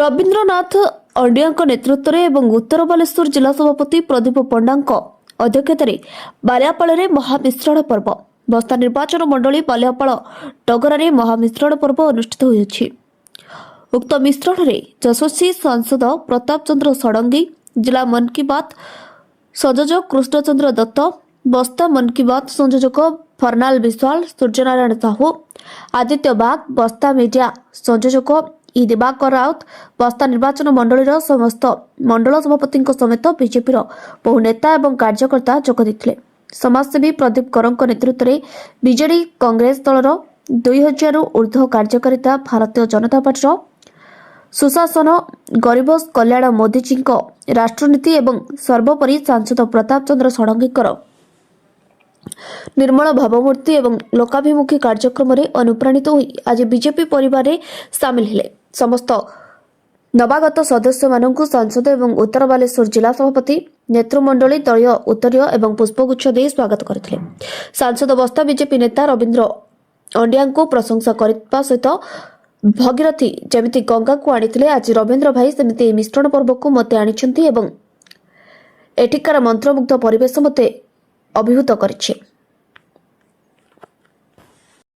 ରବୀନ୍ଦ୍ରନାଥ ଅଣ୍ଡିଆଙ୍କ ନେତୃତ୍ୱରେ ଏବଂ ଉତ୍ତର ବାଲେଶ୍ୱର ଜିଲ୍ଲା ସଭାପତି ପ୍ରଦୀପ ପଣ୍ଡାଙ୍କ ଅଧ୍ୟକ୍ଷତାରେ ବାଲିଆପାଳରେ ମହାମିଶ୍ରଣ ପର୍ବ। ବସ୍ତା ନିର୍ବାଚନ ମଣ୍ଡଳୀ ବାଲିଆପାଳ ଟଗରାରେ ମହାମିଶ୍ରଣ ପର୍ବ ଅନୁଷ୍ଠିତ ହୋଇଅଛି। ଉକ୍ତ ମିଶ୍ରଣରେ ଯଶସ୍ୱୀ ସାଂସଦ ପ୍ରତାପ ଚନ୍ଦ୍ର ଷଡ଼ଙ୍ଗୀ, ଜିଲ୍ଲା ମନ୍ କି ବାତ୍ ସଂଯୋଜକ କୃଷ୍ଣଚନ୍ଦ୍ର ଦତ୍ତ, ବସ୍ତା ମନ୍ କି ବାତ୍ ସଂଯୋଜକ ଫର୍ନାଲ ବିଶ୍ୱାଳ, ସୂର୍ଯ୍ୟନାରାୟଣ ସାହୁ, ଆଦିତ୍ୟ ବାଗ, ବସ୍ତା ମିଡିଆ ସଂଯୋଜକ ଇ ଦିବାକର ରାଉତ, ବସ୍ତା ନିର୍ବାଚନ ମଣ୍ଡଳୀର ସମସ୍ତ ମଣ୍ଡଳ ସଭାପତିଙ୍କ ସମେତ ବିଜେପିର ବହୁ ନେତା ଏବଂ କାର୍ଯ୍ୟକର୍ତ୍ତା ଯୋଗ ଦେଇଥିଲେ। ସମାଜସେବୀ ପ୍ରଦୀପ କରଙ୍କ ନେତୃତ୍ୱରେ ବିଜେଡି, କଂଗ୍ରେସ ଦଳର 2000ରୁ ଉର୍ଦ୍ଧ୍ୱ କାର୍ଯ୍ୟକାରିତା ଭାରତୀୟ ଜନତା ପାର୍ଟିର ସୁଶାସନ, ଗରିବ କଲ୍ୟାଣ, ମୋଦିଜୀଙ୍କ ରାଷ୍ଟ୍ରନୀତି ଏବଂ ସର୍ବୋପରି ସାଂସଦ ପ୍ରତାପ ଚନ୍ଦ୍ର ଷଡ଼ଙ୍ଗୀଙ୍କର ନିର୍ମଳ ଭାବମୂର୍ତ୍ତି ଏବଂ ଲୋକାଭିମୁଖୀ କାର୍ଯ୍ୟକ୍ରମରେ ଅନୁପ୍ରାଣିତ ହୋଇ ଆଜି ବିଜେପି ପରିବାରରେ ସାମିଲ ହେଲେ। ସମସ୍ତ ନବାଗତ ସଦସ୍ୟମାନଙ୍କୁ ସାଂସଦ ଏବଂ ଉତ୍ତର ବାଲେଶ୍ୱର ଜିଲ୍ଲା ସଭାପତି, ନେତୃମଣ୍ଡଳୀ ଦଳୀୟ ଉତ୍ତରୀୟ ଏବଂ ପୁଷ୍ପଗୁଚ୍ଛ ଦେଇ ସ୍ୱାଗତ କରିଥିଲେ। ସାଂସଦ ବସ୍ତା ବିଜେପି ନେତା ରବୀନ୍ଦ୍ର ଅଣ୍ଡିଆଙ୍କୁ ପ୍ରଶଂସା କରିବା ସହିତ ଭଗୀରଥୀ ଯେମିତି ଗଙ୍ଗାକୁ ଆଣିଥିଲେ, ଆଜି ରବୀନ୍ଦ୍ର ଭାଇ ସେମିତି ଏହି ମିଶ୍ରଣ ପର୍ବକୁ ମୋତେ ଆଣିଛନ୍ତି ଏବଂ ଏଠିକାର ମନ୍ତ୍ରମୁଗ୍ଧ ପରିବେଶ ମୋତେ ଅଭିଭୂତ କରିଛି।